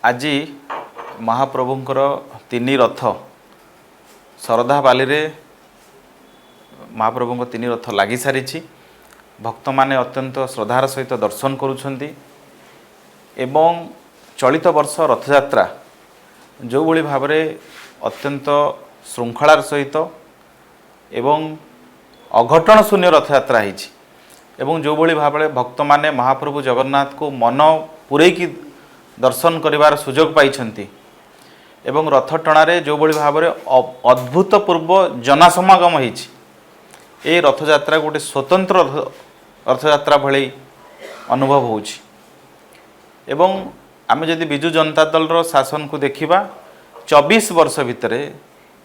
ଆଜି ମହାପ୍ରଭୁଙ୍କର ତିନି ରଥ ଶରଧାବାଲିରେ ମହାପ୍ରଭୁଙ୍କ ତିନି ରଥ ଲାଗିସାରିଛି। ଭକ୍ତମାନେ ଅତ୍ୟନ୍ତ ଶ୍ରଦ୍ଧାର ସହିତ ଦର୍ଶନ କରୁଛନ୍ତି ଏବଂ ଚଳିତ ବର୍ଷ ରଥଯାତ୍ରା ଯେଉଁଭଳି ଭାବରେ ଅତ୍ୟନ୍ତ ଶୃଙ୍ଖଳାର ସହିତ ଏବଂ ଅଘଟଣ ଶୂନ୍ୟ ରଥଯାତ୍ରା ହେଇଛି ଏବଂ ଯେଉଁଭଳି ଭାବରେ ଭକ୍ତମାନେ ମହାପ୍ରଭୁ ଜଗନ୍ନାଥକୁ ମନ ପୂରେଇକି ଦର୍ଶନ କରିବାର ସୁଯୋଗ ପାଇଛନ୍ତି ଏବଂ ରଥ ଟଣାରେ ଯେଉଁଭଳି ଭାବରେ ଅଦ୍ଭୁତପୂର୍ବ ଜନସମାଗମ ହେଇଛି, ଏ ରଥଯାତ୍ରା ଗୋଟେ ସ୍ୱତନ୍ତ୍ର ରଥଯାତ୍ରା ଭଳି ଅନୁଭବ ହେଉଛି। ଏବଂ ଆମେ ଯଦି ବିଜୁ ଜନତା ଦଳର ଶାସନକୁ ଦେଖିବା, 24 ବର୍ଷ ଭିତରେ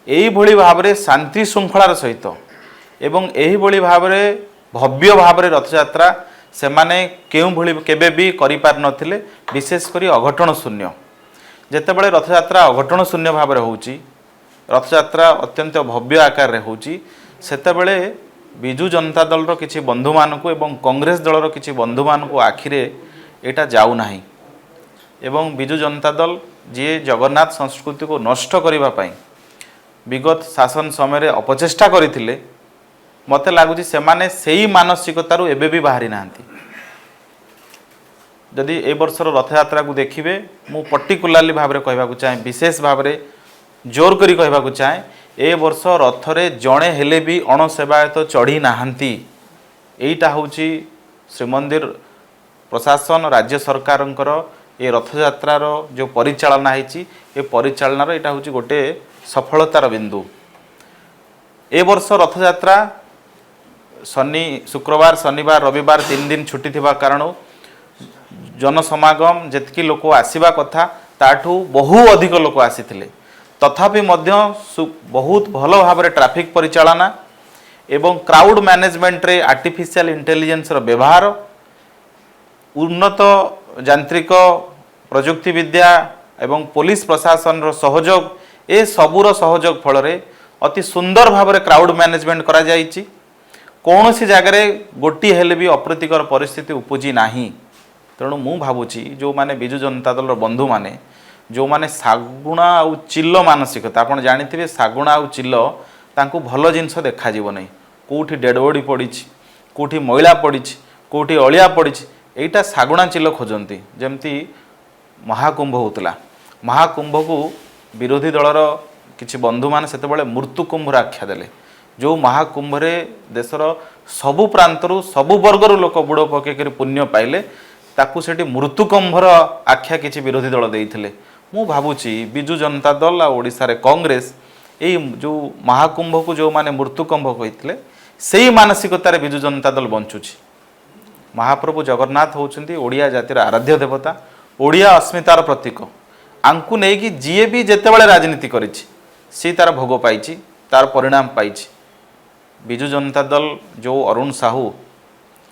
ଏଇଭଳି ଭାବରେ ଶାନ୍ତି ଶୃଙ୍ଖଳାର ସହିତ ଏବଂ ଏହିଭଳି ଭାବରେ ଭବ୍ୟ ଭାବରେ ରଥଯାତ୍ରା ସେମାନେ କେଉଁଭଳି କେବେ ବି କରିପାରିନଥିଲେ, ବିଶେଷ କରି ଅଘଟଣ ଶୂନ୍ୟ। ଯେତେବେଳେ ରଥଯାତ୍ରା ଅଘଟଣ ଶୂନ୍ୟ ଭାବରେ ହେଉଛି, ରଥଯାତ୍ରା ଅତ୍ୟନ୍ତ ଭବ୍ୟ ଆକାରରେ ହେଉଛି, ସେତେବେଳେ ବିଜୁ ଜନତା ଦଳର କିଛି ବନ୍ଧୁମାନଙ୍କୁ ଏବଂ କଂଗ୍ରେସ ଦଳର କିଛି ବନ୍ଧୁମାନଙ୍କୁ ଆଖିରେ ଏଇଟା ଯାଉନାହିଁ। ଏବଂ ବିଜୁ ଜନତା ଦଳ ଯିଏ ଜଗନ୍ନାଥ ସଂସ୍କୃତିକୁ ନଷ୍ଟ କରିବା ପାଇଁ ବିଗତ ଶାସନ ସମୟରେ ଅପଚେଷ୍ଟା କରିଥିଲେ, ମୋତେ ଲାଗୁଛି ସେମାନେ ସେଇ ମାନସିକତାରୁ ଏବେ ବି ବାହାରି ନାହାନ୍ତି। ଯଦି ଏ ବର୍ଷର ରଥଯାତ୍ରାକୁ ଦେଖିବେ, ମୁଁ ପର୍ଟିକୁଲାରଲି ଭାବରେ କହିବାକୁ ଚାହେଁ, ବିଶେଷ ଭାବରେ ଜୋର କରି କହିବାକୁ ଚାହେଁ, ଏ ବର୍ଷ ରଥରେ ଜଣେ ହେଲେ ବି ଅଣସେବାୟତ ଚଢ଼ି ନାହାନ୍ତି। ଏଇଟା ହେଉଛି ଶ୍ରୀମନ୍ଦିର ପ୍ରଶାସନ, ରାଜ୍ୟ ସରକାରଙ୍କର ଏ ରଥଯାତ୍ରାର ଯେଉଁ ପରିଚାଳନା ହେଇଛି, ଏ ପରିଚାଳନାର ଏଇଟା ହେଉଛି ଗୋଟେ ସଫଳତାର ବିନ୍ଦୁ। ଏ ବର୍ଷ ରଥଯାତ୍ରା ଶନି, ଶୁକ୍ରବାର, ଶନିବାର, ରବିବାର 3 ଦିନ ଛୁଟି ଥିବା କାରଣରୁ ଜନସମାଗମ ଯେତିକି ଲୋକ ଆସିବା କଥା, ତାଠୁ ବହୁ ଅଧିକ ଲୋକ ଆସିଥିଲେ। ତଥାପି ମଧ୍ୟ ବହୁତ ଭଲ ଭାବରେ ଟ୍ରାଫିକ୍ ପରିଚାଳନା ଏବଂ କ୍ରାଉଡ୍ ମ୍ୟାନେଜମେଣ୍ଟରେ ଆର୍ଟିଫିସିଆଲ ଇଣ୍ଟେଲିଜେନ୍ସର ବ୍ୟବହାର, ଉନ୍ନତ ଯାନ୍ତ୍ରିକ ପ୍ରଯୁକ୍ତିବିଦ୍ୟା ଏବଂ ପୋଲିସ ପ୍ରଶାସନର ସହଯୋଗ, ଏ ସବୁର ସହଯୋଗ ଫଳରେ ଅତି ସୁନ୍ଦର ଭାବରେ କ୍ରାଉଡ୍ ମ୍ୟାନେଜମେଣ୍ଟ କରାଯାଇଛି। କୌଣସି ଜାଗାରେ ଗୋଟିଏ ହେଲେ ବି ଅପ୍ରୀତିକର ପରିସ୍ଥିତି ଉପୁଜି ନାହିଁ। ତେଣୁ ମୁଁ ଭାବୁଛି, ଯେଉଁମାନେ ବିଜୁ ଜନତା ଦଳର ବନ୍ଧୁମାନେ, ଯେଉଁମାନେ ଶାଗୁଣା ଆଉ ଚିଲ ମାନସିକତା, ଆପଣ ଜାଣିଥିବେ, ଶାଗୁଣା ଆଉ ଚିଲ, ତାଙ୍କୁ ଭଲ ଜିନିଷ ଦେଖାଯିବ ନାହିଁ। କେଉଁଠି ଡେଡ୍ ବଡି ପଡ଼ିଛି, କେଉଁଠି ମଇଳା ପଡ଼ିଛି, କେଉଁଠି ଅଳିଆ ପଡ଼ିଛି, ଏଇଟା ଶାଗୁଣା ଚିଲ ଖୋଜନ୍ତି। ଯେମିତି ମହାକୁମ୍ଭ ହେଉଥିଲା, ମହାକୁମ୍ଭକୁ ବିରୋଧୀ ଦଳର କିଛି ବନ୍ଧୁମାନେ ସେତେବେଳେ ମୃତ୍ୟୁକୁମ୍ଭର ଆଖ୍ୟା ଦେଲେ। ଯେଉଁ ମହାକୁମ୍ଭରେ ଦେଶର ସବୁ ପ୍ରାନ୍ତରୁ, ସବୁ ବର୍ଗରୁ ଲୋକ ବୁଡ଼ ପକେଇକରି ପୁଣ୍ୟ ପାଇଲେ, ତାକୁ ସେଠି ମୃତ୍ୟୁକୁମ୍ଭର ଆଖ୍ୟା କିଛି ବିରୋଧୀ ଦଳ ଦେଇଥିଲେ। ମୁଁ ଭାବୁଛି ବିଜୁ ଜନତା ଦଳ ଆଉ ଓଡ଼ିଶାରେ କଂଗ୍ରେସ ଏଇ ଯେଉଁ ମହାକୁମ୍ଭକୁ ଯେଉଁମାନେ ମୃତ୍ୟୁକୁମ୍ଭ କହିଥିଲେ, ସେଇ ମାନସିକତାରେ ବିଜୁ ଜନତା ଦଳ ବଞ୍ଚୁଛି। ମହାପ୍ରଭୁ ଜଗନ୍ନାଥ ହେଉଛନ୍ତି ଓଡ଼ିଆ ଜାତିର ଆରାଧ୍ୟ ଦେବତା, ଓଡ଼ିଆ ଅସ୍ମିତାର ପ୍ରତୀକ। ୟାଙ୍କୁ ନେଇକି ଯିଏ ବି ଯେତେବେଳେ ରାଜନୀତି କରିଛି, ସିଏ ତାର ଭୋଗ ପାଇଛି, ତାର ପରିଣାମ ପାଇଛି। ବିଜୁ ଜନତା ଦଳ, ଯେଉଁ ଅରୁଣ ସାହୁ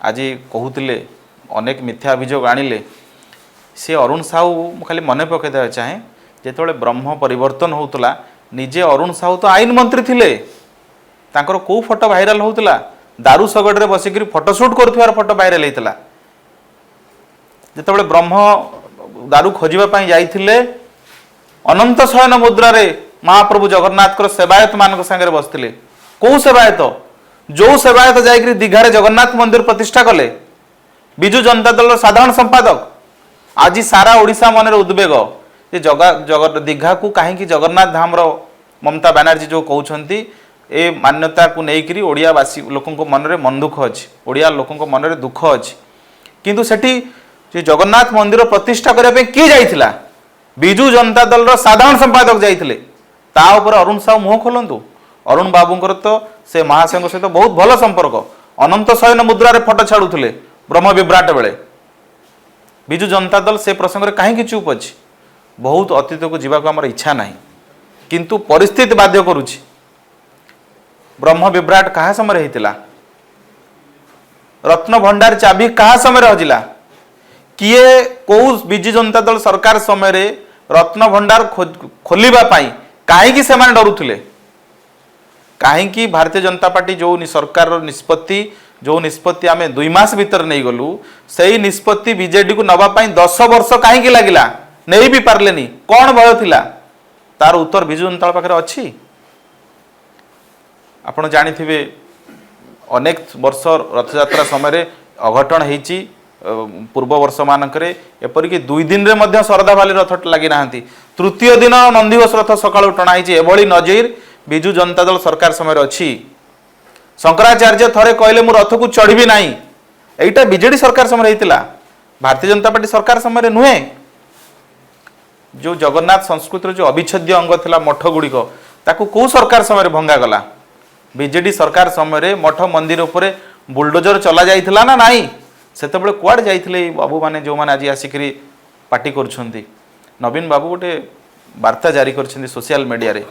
ଆଜି କହୁଥିଲେ, ଅନେକ ମିଥ୍ୟା ଅଭିଯୋଗ ଆଣିଲେ, ସେ ଅରୁଣ ସାହୁ, ମୁଁ ଖାଲି ମନେ ପକାଇ ଦେବାକୁ ଚାହେଁ, ଯେତେବେଳେ ବ୍ରହ୍ମ ପରିବର୍ତ୍ତନ ହେଉଥିଲା, ନିଜେ ଅରୁଣ ସାହୁ ତ ଆଇନ ମନ୍ତ୍ରୀ ଥିଲେ। ତାଙ୍କର କେଉଁ ଫଟୋ ଭାଇରାଲ ହେଉଥିଲା? ଦାରୁ ଶଗଡ଼ରେ ବସିକିରି ଫଟୋ ସୁଟ୍ କରୁଥିବାର ଫଟୋ ଭାଇରାଲ ହେଇଥିଲା। ଯେତେବେଳେ ବ୍ରହ୍ମ ଦାରୁ ଖୋଜିବା ପାଇଁ ଯାଇଥିଲେ, ଅନନ୍ତ ଶୟନ ମୁଦ୍ରାରେ ମହାପ୍ରଭୁ ଜଗନ୍ନାଥଙ୍କର ସେବାୟତ ମାନଙ୍କ ସାଙ୍ଗରେ ବସିଥିଲେ। କୋଉ ସେବାୟତ? ଯୋଉ ସେବାୟତ ଯାଇକରି ଦୀଘାରେ ଜଗନ୍ନାଥ ମନ୍ଦିର ପ୍ରତିଷ୍ଠା କଲେ, ବିଜୁ ଜନତା ଦଳର ସାଧାରଣ ସମ୍ପାଦକ। ଆଜି ସାରା ଓଡ଼ିଶା ମନରେ ଉଦ୍ବେଗ ଯେ ଜଗା ଜଗ ଦୀଘାକୁ କାହିଁକି ଜଗନ୍ନାଥ ଧାମର ମମତା ବାନାର୍ଜୀ ଯୋଉ କହୁଛନ୍ତି, ଏ ମାନ୍ୟତାକୁ ନେଇକରି ଓଡ଼ିଆବାସୀ ଲୋକଙ୍କ ମନରେ ମନ ଦୁଃଖ ଅଛି, ଓଡ଼ିଆ ଲୋକଙ୍କ ମନରେ ଦୁଃଖ ଅଛି। କିନ୍ତୁ ସେଠି ଯେ ଜଗନ୍ନାଥ ମନ୍ଦିର ପ୍ରତିଷ୍ଠା କରିବା ପାଇଁ କିଏ ଯାଇଥିଲା? ବିଜୁ ଜନତା ଦଳର ସାଧାରଣ ସମ୍ପାଦକ ଯାଇଥିଲେ। ତା ଉପରେ ଅରୁଣ ସାହୁ ମୁହଁ ଖୋଲନ୍ତୁ। ଅରୁଣ ବାବୁଙ୍କର ତ ସେ ମହାଶୟଙ୍କ ସହିତ ବହୁତ ଭଲ ସମ୍ପର୍କ। ଅନନ୍ତ ଶୟନ ମୁଦ୍ରାରେ ଫଟୋ ଛାଡୁଥିଲେ ବ୍ରହ୍ମ ବିଭ୍ରାଟ ବେଳେ। ବିଜୁ ଜନତା ଦଳ ସେ ପ୍ରସଙ୍ଗରେ କାହିଁକି ଚୁପ୍ ଅଛି? ବହୁତ ଅତୀତକୁ ଯିବାକୁ ଆମର ଇଚ୍ଛା ନାହିଁ, କିନ୍ତୁ ପରିସ୍ଥିତି ବାଧ୍ୟ କରୁଛି। ବ୍ରହ୍ମ ବିଭ୍ରାଟ କାହା ସମୟରେ ହେଇଥିଲା? ରତ୍ନ ଭଣ୍ଡାର ଚାବି କାହା ସମୟରେ ହଜିଲା? କିଏ, କୋଉ ବିଜୁ ଜନତା ଦଳ ସରକାର ସମୟରେ ରତ୍ନ ଭଣ୍ଡାର ଖୋଲିବା ପାଇଁ କାହିଁକି ସେମାନେ ଡରୁଥିଲେ? କାହିଁକି ଭାରତୀୟ ଜନତା ପାର୍ଟି ଯୋଉ ସରକାରର ନିଷ୍ପତ୍ତି, ଯୋଉ ନିଷ୍ପତ୍ତି ଆମେ 2 ମାସ ଭିତରେ ନେଇଗଲୁ, ସେଇ ନିଷ୍ପତ୍ତି ବିଜେଡିକୁ ନେବା ପାଇଁ 10 ବର୍ଷ କାହିଁକି ଲାଗିଲା? ନେଇ ବି ପାରିଲେନି। କ'ଣ ଭୟ ଥିଲା? ତାର ଉତ୍ତର ବିଜୁ ଜନତା ଦଳ ପାଖରେ ଅଛି। ଆପଣ ଜାଣିଥିବେ, ଅନେକ ବର୍ଷ ରଥଯାତ୍ରା ସମୟରେ ଅଘଟଣ ହେଇଛି ପୂର୍ବ ବର୍ଷମାନଙ୍କରେ। ଏପରିକି 2 ଦିନରେ ମଧ୍ୟ ଶରଧାବାଲି ରଥ ଲାଗିନାହାନ୍ତି, ତୃତୀୟ ଦିନ ନନ୍ଦିଘୋଷ ରଥ ସକାଳୁ ଟଣା ହେଇଛି। ଏଭଳି ନଜିର ବିଜୁ ଜନତା ଦଳ ସରକାର ସମୟରେ ଅଛି। ଶଙ୍କରାଚାର୍ଯ୍ୟ ଥରେ କହିଲେ, ମୁଁ ରଥକୁ ଚଢ଼ିବି ନାହିଁ। ଏଇଟା ବିଜେଡି ସରକାର ସମୟରେ ହେଇଥିଲା, ଭାରତୀୟ ଜନତା ପାର୍ଟି ସରକାର ସମୟରେ ନୁହେଁ। ଯେଉଁ ଜଗନ୍ନାଥ ସଂସ୍କୃତିର ଯେଉଁ ଅବିଚ୍ଛେଦ୍ୟ ଅଙ୍ଗ ଥିଲା ମଠ ଗୁଡ଼ିକ, ତାକୁ କେଉଁ ସରକାର ସମୟରେ ଭଙ୍ଗାଗଲା? ବିଜେଡି ସରକାର ସମୟରେ ମଠ ମନ୍ଦିର ଉପରେ ବୁଲଡୋଜର ଚଲା ଯାଇଥିଲା ନା ନାହିଁ? ସେତେବେଳେ କୁଆଡ଼େ ଯାଇଥିଲେ ଏଇ ବାବୁମାନେ, ଯେଉଁମାନେ ଆଜି ଆସିକରି ପାଟି କରୁଛନ୍ତି? ନବୀନ ବାବୁ ଗୋଟେ ବାର୍ତ୍ତା ଜାରି କରିଛନ୍ତି ସୋସିଆଲ ମିଡ଼ିଆରେ।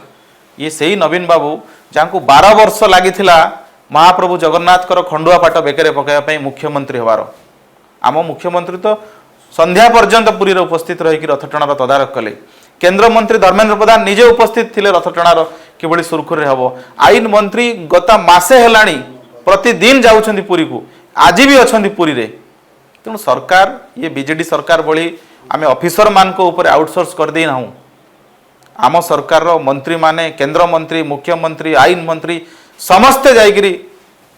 ଇଏ ସେଇ ନବୀନ ବାବୁ ଯାହାଙ୍କୁ 12 ବର୍ଷ ଲାଗିଥିଲା ମହାପ୍ରଭୁ ଜଗନ୍ନାଥଙ୍କର ଖଣ୍ଡୁଆ ପାଟ ବେକରେ ପକାଇବା ପାଇଁ ମୁଖ୍ୟମନ୍ତ୍ରୀ ହେବାର। ଆମ ମୁଖ୍ୟମନ୍ତ୍ରୀ ତ ସନ୍ଧ୍ୟା ପର୍ଯ୍ୟନ୍ତ ପୁରୀରେ ଉପସ୍ଥିତ ରହିକି ରଥଟଣାର ତଦାରଖ କଲେ। କେନ୍ଦ୍ରମନ୍ତ୍ରୀ ଧର୍ମେନ୍ଦ୍ର ପ୍ରଧାନ ନିଜେ ଉପସ୍ଥିତ ଥିଲେ ରଥଟଣାର କିଭଳି ସୁରୁଖୁରୁରେ ହେବ। ଆଇନ ମନ୍ତ୍ରୀ ଗତ ମାସେ ହେଲାଣି ପ୍ରତିଦିନ ଯାଉଛନ୍ତି ପୁରୀକୁ, ଆଜି ବି ଅଛନ୍ତି ପୁରୀରେ। ତେଣୁ ସରକାର, ଇଏ ବିଜେଡି ସରକାର ଭଳି ଆମେ ଅଫିସରମାନଙ୍କ ଉପରେ ଆଉଟସୋର୍ସ କରିଦେଇ ନାହୁଁ। ଆମ ସରକାରର ମନ୍ତ୍ରୀମାନେ, କେନ୍ଦ୍ରମନ୍ତ୍ରୀ, ମୁଖ୍ୟମନ୍ତ୍ରୀ, ଆଇନ ମନ୍ତ୍ରୀ ସମସ୍ତେ ଯାଇକରି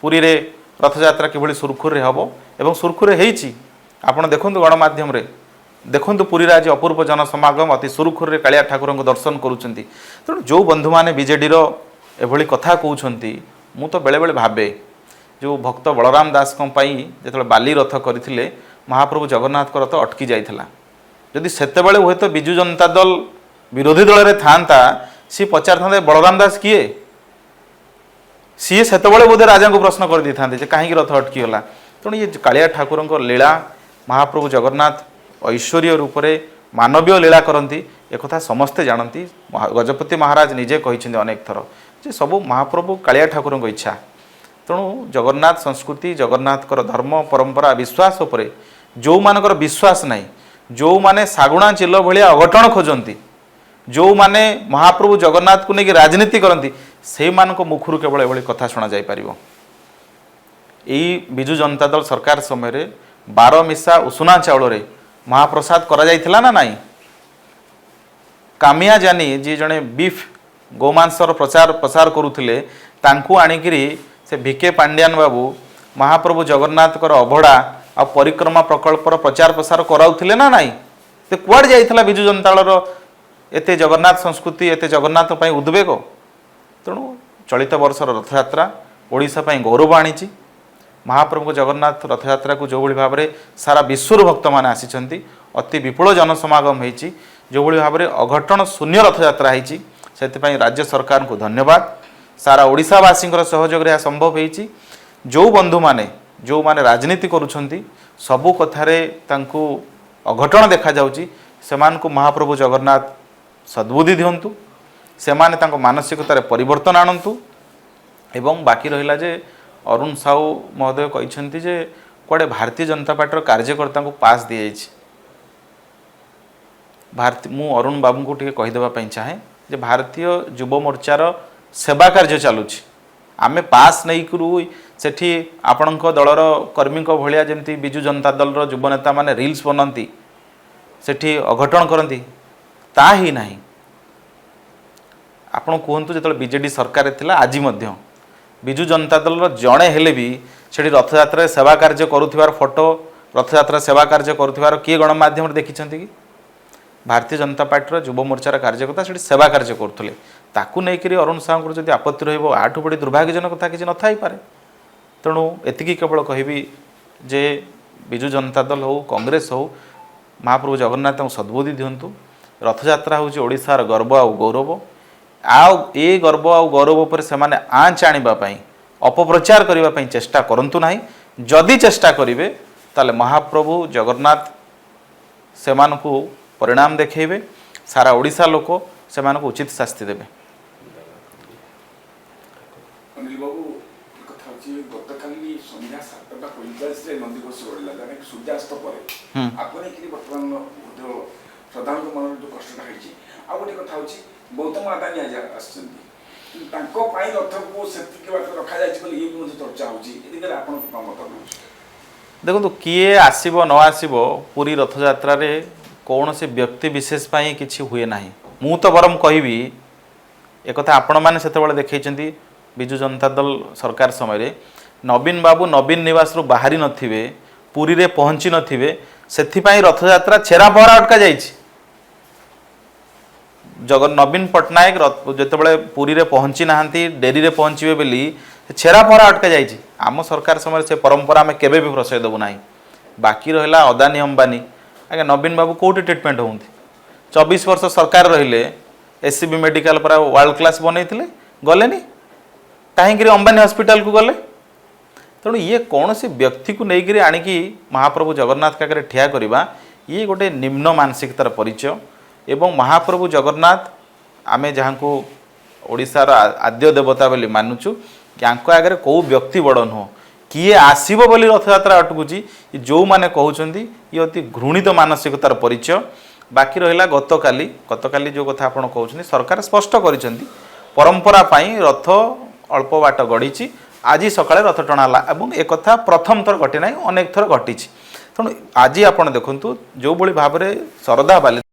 ପୁରୀରେ ରଥଯାତ୍ରା କିଭଳି ସୁରୁଖୁରୁରେ ହେବ, ଏବଂ ସୁରୁଖୁରୁରେ ହେଇଛି। ଆପଣ ଦେଖନ୍ତୁ, ଗଣମାଧ୍ୟମରେ ଦେଖନ୍ତୁ, ପୁରୀରେ ଆଜି ଅପୂର୍ବ ଜନସମାଗମ, ଅତି ସୁରୁଖୁରୁରେ କାଳିଆ ଠାକୁରଙ୍କୁ ଦର୍ଶନ କରୁଛନ୍ତି। ତେଣୁ ଯେଉଁ ବନ୍ଧୁମାନେ ବିଜେଡ଼ିର ଏଭଳି କଥା କହୁଛନ୍ତି, ମୁଁ ତ ବେଳେବେଳେ ଭାବେ, ଯେଉଁ ଭକ୍ତ ବଳରାମ ଦାସଙ୍କ ପାଇଁ ଯେତେବେଳେ ବାଲି ରଥ କରିଥିଲେ, ମହାପ୍ରଭୁ ଜଗନ୍ନାଥଙ୍କ ରଥ ଅଟକି ଯାଇଥିଲା। ଯଦି ସେତେବେଳେ ହୁଏତ ବିଜୁ ଜନତା ଦଳ ବିରୋଧୀ ଦଳରେ ଥାନ୍ତା, ସିଏ ପଚାରିଥାନ୍ତେ ବଳରାମ ଦାସ କିଏ? ସିଏ ସେତେବେଳେ ବୋଧେ ରାଜାଙ୍କୁ ପ୍ରଶ୍ନ କରିଦେଇଥାନ୍ତେ ଯେ କାହିଁକି ରଥ ଅଟକିଗଲା। ତେଣୁ ଇଏ କାଳିଆ ଠାକୁରଙ୍କ ଲୀଳା, ମହାପ୍ରଭୁ ଜଗନ୍ନାଥ ଐଶ୍ୱର୍ଯ୍ୟ ରୂପରେ ମାନବୀୟ ଲୀଳା କରନ୍ତି, ଏକଥା ସମସ୍ତେ ଜାଣନ୍ତି। ଗଜପତି ମହାରାଜ ନିଜେ କହିଛନ୍ତି ଅନେକ ଥର ଯେ ସବୁ ମହାପ୍ରଭୁ କାଳିଆ ଠାକୁରଙ୍କ ଇଚ୍ଛା। ତେଣୁ ଜଗନ୍ନାଥ ସଂସ୍କୃତି, ଜଗନ୍ନାଥଙ୍କର ଧର୍ମ, ପରମ୍ପରା, ବିଶ୍ୱାସ ଉପରେ ଯେଉଁମାନଙ୍କର ବିଶ୍ୱାସ ନାହିଁ, ଯେଉଁମାନେ ଶାଗୁଣା ଚିଲ ଭଳିଆ ଅଘଟଣ ଖୋଜନ୍ତି, ଯେଉଁମାନେ ମହାପ୍ରଭୁ ଜଗନ୍ନାଥକୁ ନେଇକି ରାଜନୀତି କରନ୍ତି, ସେଇମାନଙ୍କ ମୁଖରୁ କେବଳ ଏଭଳି କଥା ଶୁଣାଯାଇପାରିବ। ଏଇ ବିଜୁ ଜନତା ଦଳ ସରକାର ସମୟରେ 12 ମିଶା ଉଷୁନା ଚାଉଳରେ ମହାପ୍ରସାଦ କରାଯାଇଥିଲା ନା ନାହିଁ? କାମିଆ ଜାନି, ଯିଏ ଜଣେ ବିଫ୍ ଗୋମାଂସର ପ୍ରଚାର ପ୍ରସାର କରୁଥିଲେ, ତାଙ୍କୁ ଆଣିକିରି ସେ ଭିକେ ପାଣ୍ଡିଆନ ବାବୁ ମହାପ୍ରଭୁ ଜଗନ୍ନାଥଙ୍କର ଅଭଡ଼ା ଆଉ ପରିକ୍ରମା ପ୍ରକଳ୍ପର ପ୍ରଚାର ପ୍ରସାର କରାଉଥିଲେ ନା ନାହିଁ? ସେ କୁଆଡ଼େ ଯାଇଥିଲା ବିଜୁ ଜନତା ଦଳର ଏତେ ଜଗନ୍ନାଥ ସଂସ୍କୃତି, ଏତେ ଜଗନ୍ନାଥ ପାଇଁ ଉଦ୍ବେଗ? ତେଣୁ ଚଳିତ ବର୍ଷର ରଥଯାତ୍ରା ଓଡ଼ିଶା ପାଇଁ ଗୌରବ ଆଣିଛି। ମହାପ୍ରଭୁଙ୍କ ଜଗନ୍ନାଥ ରଥଯାତ୍ରାକୁ ଯେଉଁଭଳି ଭାବରେ ସାରା ବିଶ୍ୱରୁ ଭକ୍ତମାନେ ଆସିଛନ୍ତି, ଅତି ବିପୁଳ ଜନସମାଗମ ହେଇଛି, ଯେଉଁଭଳି ଭାବରେ ଅଘଟଣ ଶୂନ୍ୟ ରଥଯାତ୍ରା ହେଇଛି, ସେଥିପାଇଁ ରାଜ୍ୟ ସରକାରଙ୍କୁ ଧନ୍ୟବାଦ। ସାରା ଓଡ଼ିଶାବାସୀଙ୍କର ସହଯୋଗରେ ଏହା ସମ୍ଭବ ହେଇଛି। ଯେଉଁ ବନ୍ଧୁମାନେ, ଯେଉଁମାନେ ରାଜନୀତି କରୁଛନ୍ତି, ସବୁ କଥାରେ ତାଙ୍କୁ ଅଘଟଣ ଦେଖାଯାଉଛି, ସେମାନଙ୍କୁ ମହାପ୍ରଭୁ ଜଗନ୍ନାଥ ସଦ୍ବୁଦ୍ଧି ଦିଅନ୍ତୁ, ସେମାନେ ତାଙ୍କ ମାନସିକତାରେ ପରିବର୍ତ୍ତନ ଆଣନ୍ତୁ। ଏବଂ ବାକି ରହିଲା ଯେ ଅରୁଣ ସାହୁ ମହୋଦୟ କହିଛନ୍ତି ଯେ କୁଆଡ଼େ ଭାରତୀୟ ଜନତା ପାର୍ଟିର କାର୍ଯ୍ୟକର୍ତ୍ତାଙ୍କୁ ପାସ୍ ଦିଆଯାଇଛି। ଭାରତୀ, ମୁଁ ଅରୁଣ ବାବୁଙ୍କୁ ଟିକେ କହିଦେବା ପାଇଁ ଚାହେଁ ଯେ ଭାରତୀୟ ଯୁବ ମୋର୍ଚ୍ଚାର ସେବା କାର୍ଯ୍ୟ ଚାଲୁଛି। ଆମେ ପାସ୍ ନେଇକରୁ ସେଠି ଆପଣଙ୍କ ଦଳର କର୍ମୀଙ୍କ ଭଳିଆ ଯେମିତି ବିଜୁ ଜନତା ଦଳର ଯୁବ ନେତାମାନେ ରିଲ୍ସ ବନାନ୍ତି, ସେଠି ଅଘଟଣ କରନ୍ତି, ତା ହିଁ ନାହିଁ। ଆପଣ କୁହନ୍ତୁ, ଯେତେବେଳେ ବିଜେଡି ସରକାରରେ ଥିଲା, ଆଜି ମଧ୍ୟ ବିଜୁ ଜନତା ଦଳର ଜଣେ ହେଲେ ବି ସେଠି ରଥଯାତ୍ରାରେ ସେବା କାର୍ଯ୍ୟ କରୁଥିବାର ଫଟୋ, ରଥଯାତ୍ରା ସେବା କାର୍ଯ୍ୟ କରୁଥିବାର କିଏ ଗଣମାଧ୍ୟମରେ ଦେଖିଛନ୍ତି କି? ଭାରତୀୟ ଜନତା ପାର୍ଟିର ଯୁବ ମୋର୍ଚ୍ଚାର କାର୍ଯ୍ୟକର୍ତ୍ତା ସେଠି ସେବା କାର୍ଯ୍ୟ କରୁଥିଲେ। ତାକୁ ନେଇକରି ଅରୁଣ ସାହୁଙ୍କର ଯଦି ଆପତ୍ତି ରହିବ, ୟାଠୁ ବଡ଼ି ଦୁର୍ଭାଗ୍ୟଜନକ କଥା କିଛି ନଥାଇପାରେ। ତେଣୁ ଏତିକି କେବଳ କହିବି ଯେ ବିଜୁ ଜନତା ଦଳ ହେଉ, କଂଗ୍ରେସ ହେଉ, ମହାପ୍ରଭୁ ଜଗନ୍ନାଥଙ୍କୁ ସଦ୍ବୁଦ୍ଧି ଦିଅନ୍ତୁ। ରଥଯାତ୍ରା ହେଉଛି ଓଡ଼ିଶାର ଗର୍ବ ଆଉ ଗୌରବ। ଆଉ ଏ ଗର୍ବ ଆଉ ଗୌରବ ଉପରେ ସେମାନେ ଆଞ୍ଚ ଆଣିବା ପାଇଁ, ଅପପ୍ରଚାର କରିବା ପାଇଁ ଚେଷ୍ଟା କରନ୍ତୁ ନାହିଁ। ଯଦି ଚେଷ୍ଟା କରିବେ, ତାହେଲେ ମହାପ୍ରଭୁ ଜଗନ୍ନାଥ ସେମାନଙ୍କୁ ପରିଣାମ ଦେଖେଇବେ। ସାରା ଓଡ଼ିଶା ଲୋକ ସେମାନଙ୍କୁ ଉଚିତ ଶାସ୍ତି ଦେବେ। ଅନିଲ ବାବୁ, କଥା ହଉଛି, ଗତକାଲି ସନ୍ଧ୍ୟା 7:45ରେ ନନ୍ଦିଘୋଷ ଗଡ଼ିଲା, ଜାଣିକି ସୂର୍ଯ୍ୟାସ୍ତ ପରେ। ଆକୁ ନେଇକିରି ବର୍ତ୍ତମାନ ମଧ୍ୟ ଶ୍ରଦ୍ଧାଳୁଙ୍କ ମନରେ ଯୋଉ କଷ୍ଟଟା ହେଇଛି। ଆଉ ଗୋଟେ କଥା ହଉଛି, ଗୌତମ ଆଦାନୀ ଆଜି ଆସିଛନ୍ତି, କିନ୍ତୁ ତାଙ୍କ ପାଇଁ ରଥକୁ ସେତିକି ବାଟ ରଖାଯାଇଛି ବୋଲି ଇଏ ବି ମଧ୍ୟ ଚର୍ଚ୍ଚା ହଉଛି। ଏ ଦିଗରେ ଆପଣଙ୍କ କଣ ମତ ରହୁଛି? ଦେଖନ୍ତୁ, କିଏ ଆସିବ ନ ଆସିବ ପୁରୀ ରଥଯାତ୍ରାରେ କୌଣସି ବ୍ୟକ୍ତି ବିଶେଷ ପାଇଁ କିଛି ହୁଏ ନାହିଁ। ମୁଁ ତ ବରଂ କହିବି, ଏକଥା ଆପଣମାନେ ସେତେବେଳେ ଦେଖେଇଛନ୍ତି, ବିଜୁ ଜନତା ଦଳ ସରକାର ସମୟରେ ନବୀନ ବାବୁ ନବୀନ ନିବାସରୁ ବାହାରି ନଥିବେ, ପୁରୀରେ ପହଞ୍ଚି ନଥିବେ, ସେଥିପାଇଁ ରଥଯାତ୍ରା ଛେରା ପହଁରା ଅଟକା ଯାଇଛି। ନବୀନ ପଟ୍ଟନାୟକ ଯେତେବେଳେ ପୁରୀରେ ପହଞ୍ଚି ନାହାନ୍ତି, ଡେରିରେ ପହଞ୍ଚିବେ ବୋଲି ଛେରା ପହଁରା ଅଟକା ଯାଇଛି। ଆମ ସରକାର ସମୟରେ ସେ ପରମ୍ପରା ଆମେ କେବେ ବି ପ୍ରଶୟ ଦେବୁ ନାହିଁ। ବାକି ରହିଲା ଅଦାନୀ ଅମ୍ବାନୀ, ଆଜ୍ଞା, ନବୀନ ବାବୁ କେଉଁଠି ଟ୍ରିଟମେଣ୍ଟ ହୁଅନ୍ତି? 24 ବର୍ଷ ସରକାର ରହିଲେ, ଏସ୍ସିବି ମେଡିକାଲ ପୁରା ୱାର୍ଲଡ କ୍ଲାସ୍ ବନେଇଥିଲେ, ଗଲେନି କାହିଁକିରି ଅମ୍ବାନୀ ହସ୍ପିଟାଲକୁ ଗଲେ? ତେଣୁ ଇଏ କୌଣସି ବ୍ୟକ୍ତିକୁ ନେଇକରି ଆଣିକି ମହାପ୍ରଭୁ ଜଗନ୍ନାଥ ଆଗରେ ଠିଆ କରିବା, ଇଏ ଗୋଟେ ନିମ୍ନ ମାନସିକତାର ପରିଚୟ। ଏବଂ ମହାପ୍ରଭୁ ଜଗନ୍ନାଥ, ଆମେ ଯାହାଙ୍କୁ ଓଡ଼ିଶାର ଆଦ୍ୟ ଦେବତା ବୋଲି ମାନୁଛୁ, ୟାଙ୍କ ଆଗରେ କେଉଁ ବ୍ୟକ୍ତି ବଡ଼ ନୁହଁ। କିଏ ଆସିବ ବୋଲି ରଥଯାତ୍ରା ଅଟକୁଛି, ଏ ଯେଉଁମାନେ କହୁଛନ୍ତି, ଇଏ ଅତି ଘୃଣିତ ମାନସିକତାର ପରିଚୟ। ବାକି ରହିଲା ଗତକାଲି ଯେଉଁ କଥା ଆପଣ କହୁଛନ୍ତି, ସରକାର ସ୍ପଷ୍ଟ କରିଛନ୍ତି, ପରମ୍ପରା ପାଇଁ ରଥ ଅଳ୍ପ ବାଟ ଗଡ଼ିଛି, ଆଜି ସକାଳେ ରଥ ଟଣା ହେଲା ଏବଂ ଏକଥା ପ୍ରଥମ ଥର ଘଟି ନାହିଁ, ଅନେକ ଥର ଘଟିଛି। ତେଣୁ ଆଜି ଆପଣ ଦେଖନ୍ତୁ ଯେଉଁଭଳି ଭାବରେ ଶରଧା ବାଲି